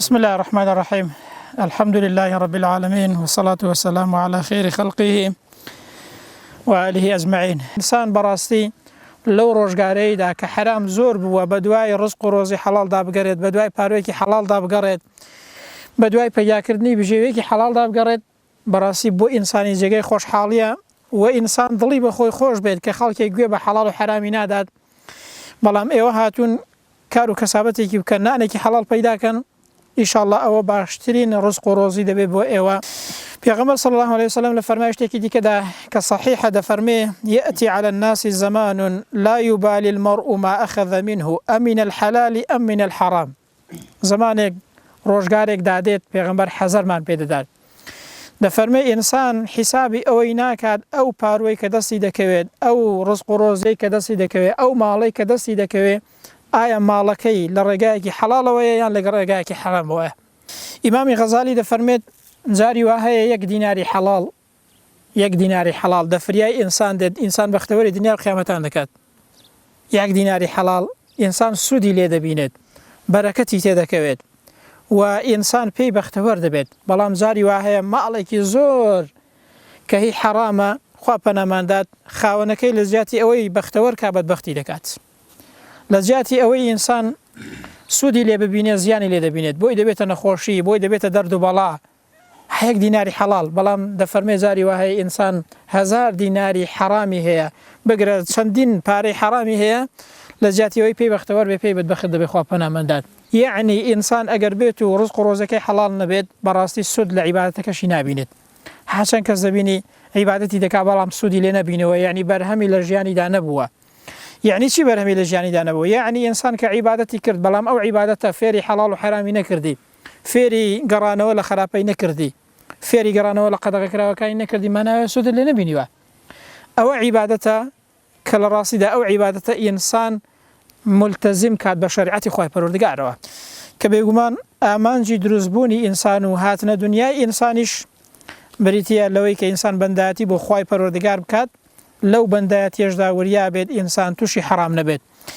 بسم اللە الرحمن الرحیم الحمد لله رب العالمین والصلاة والسلام على خیر خلقه وآله اجمعین. ئینسان بەڕاستی لەو ڕۆژگارەیدا کە حەرام زۆر بووە بەدوای ڕزق و ڕۆزی حەڵاڵدا بگەرێت بەدوای پاروێکی حەڵاڵدا بگەڕێت بەدوای پەیداکردنی بژێویەکی حەڵاڵدا بگەڕێت بەڕاستی بۆ ئینسانی جێگەی خۆشحاڵیە و ئینسان دڵی بەخۆی خۆش بێت کە خەڵکێک گوێ بە حەڵاڵ و حەرامی نادات بەڵام ئێوە هاتوون کار و کەسابەتێکی بکەن نانێکی حەڵاڵ پەیدا کەن ئیشاڵڵا ئەوە باشترین ڕزق و ڕۆزی دەبێت بۆ ئێوە. پێغەمبەر صلی اللە علیە وسلم لە فەرمایشتێکی دیکەدا کە صحیحە دەفەرمێ، یأتی علی الناس زمان لا یبالی المرء ما اخذ منه امن الحلال ام من الحرام. زەمانێک ڕۆژگارێک دادێت پێغەمبەر حەزەرمان پێ دەدات دەفەرمێ ئینسان حیسابی ئەوەی ناکات ئەو پاروەی کە دەستی دەکەوێت ئەو ڕزق و ڕۆزیەی کە دەستی دەکەوێت ئەو ماڵەی کە دەستی دەکەوێت ئایا ماڵەکەی لە ڕێگایەکی حەڵاڵەوەیە یان لە ڕێگایەکی حەرامەوەیە ئیمامی غەزالی دەفەرمێت جاری وا هەیە یەک دیناری حەڵاڵ یەک دیناری حەڵاڵ دە فریای ئینسان دێت ئینسان بەختەوەری دنیا و قیامەتان دەکات یەک دیناری حەڵاڵ ئینسان سوودی لێ دەبینێت بەرەکەتی تێدەکەوێت و ئینسان پێی بەختەوەر دەبێت بەڵام جاری وا هەیە ماڵێکی زۆر کە هی حەرامە خوا پەناماندات خاوەنەکەی لە جیاتی ئەوەی بەختەوەر کا بەدبەختی دەکات لە جیاتی ئەوەی ئینسان سوودی لێ ببینێ زیانی لێ دەبینێت بۆی دەبێتە نەخۆشی بۆی دەبێتە دەرد و بەڵا یەک دیناری حەڵاڵ، بەڵام دەفەرمێ جاری وا هەیە ئینسان هەزار دیناری حەڕامی هەیە، بگرە چەندین پارەی حەڕامی هەیە، لە جیاتی ئەوەی پێی بەختەوەر بێ پێی بەدبەخت دەبێ خوا پەنامان دات. یەعنی ئینسان ئەگەر بێت و ڕزق و ڕۆزەکەی حەڵاڵ نەبێت بەڕاستی سوود لە عیبادەتەکەشی نابینێت. ها چەند کەس دەبینی عیبادەتی دەکا بەڵام سوودی لێ نەبینەوە یەعنی بەرهەمی لە ژیانیدا نەبووە. یەعنی چی بەرهەمی لە ژیانیدا نەبووە؟ یەعنی ئینسان کە عیبادەتی کرد بەڵام ئەو عیبادەتە فێری حەڵاڵ و حەرامی نەکردی فێری گەڕانەوە لە خراپەی نەکردی، فێری گەڕانەوە لە قەدەغەکراوەکانی نەکردی، ماناوێ سوودت لێ نەبینیوە. ئەوە عیبادەتە کە لە ڕاستیدا ئەو عیبادەتە ئینسان مولتەزیم کات بە شەریعەتی خوای پەروەردگارەوە. کە بێگومان ئامانجی دروستبوونی ئینسان و هاتنە دونیای ئینسانیش بریتییە لەوەی کە ئینسان بەندایەتی بۆ خوای پەروەردگار بکات، لەو بەندایەتیەشدا وریا بێت ئینسان تووشی حەرام نەبێت.